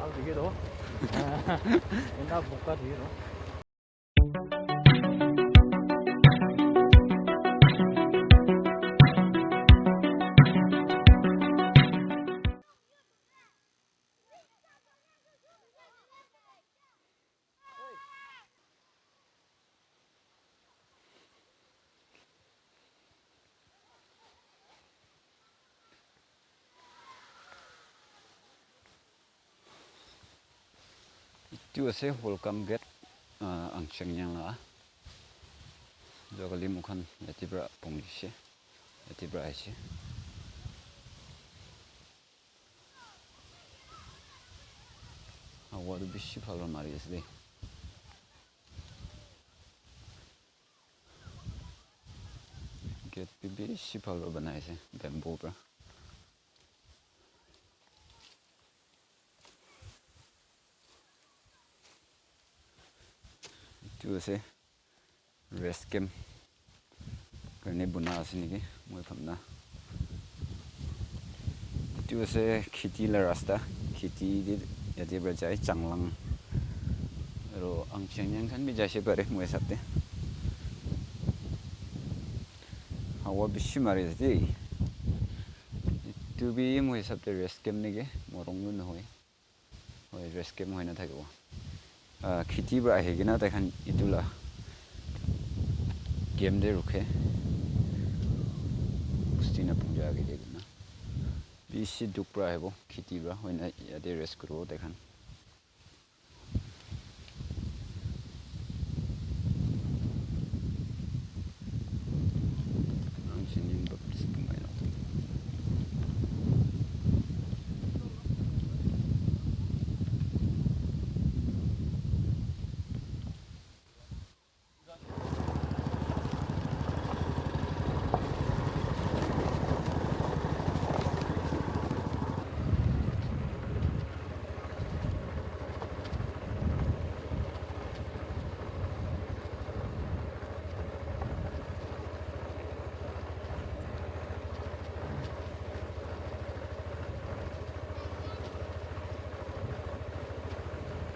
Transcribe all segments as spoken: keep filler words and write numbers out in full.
Dikhi toh. Ena boka dikhi toh. Etu ase welcome gate, ah, Angcheng Nyang laga. Jua kali moikhan yate para pongji se, yate para ahi se. Hawa tu bishi bhal para mari ase de. Gate bi bishi bhal para banai ase bamboo para. Etu ase rest camp karne buna ase naki moi bhabna. Etu ase kheti la rasta, kheti te yate para jai Changlang aro Angcheng Nyang khan bi jai se pare moi hisab te. Hawa bishi mari ase de. Etu bi moi hisab te rest camp naki, morung bi nohoi. Hoi, rest camp hoina thakibo. Ah, kheti para ahi kena tai khan etu la camp te rukhe. Bosti na punja age de kena. Bishi dukh para ahibo kheti para, hoina yate rest kuribo tai khan.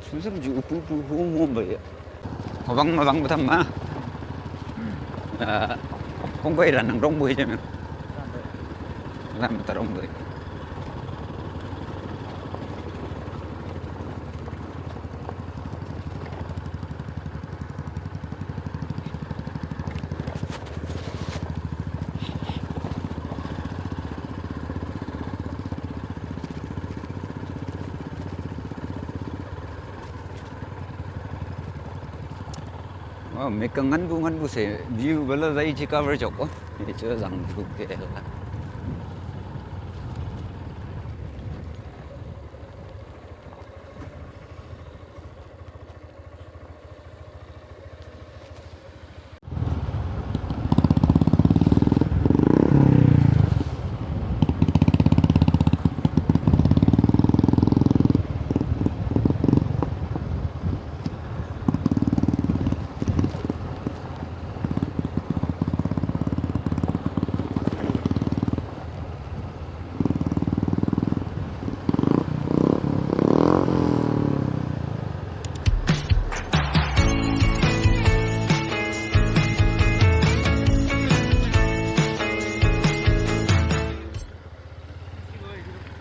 Susam ju upu upu hu mo ba ya. Mabang mabang ba tham ma. Ah, kong ko ira nang rong bu hi jam. Lam ta rong bu. Wow, meka ngan bu ngan bu se view bala dai chi cover chok ko. Ye cho jang bu ke la.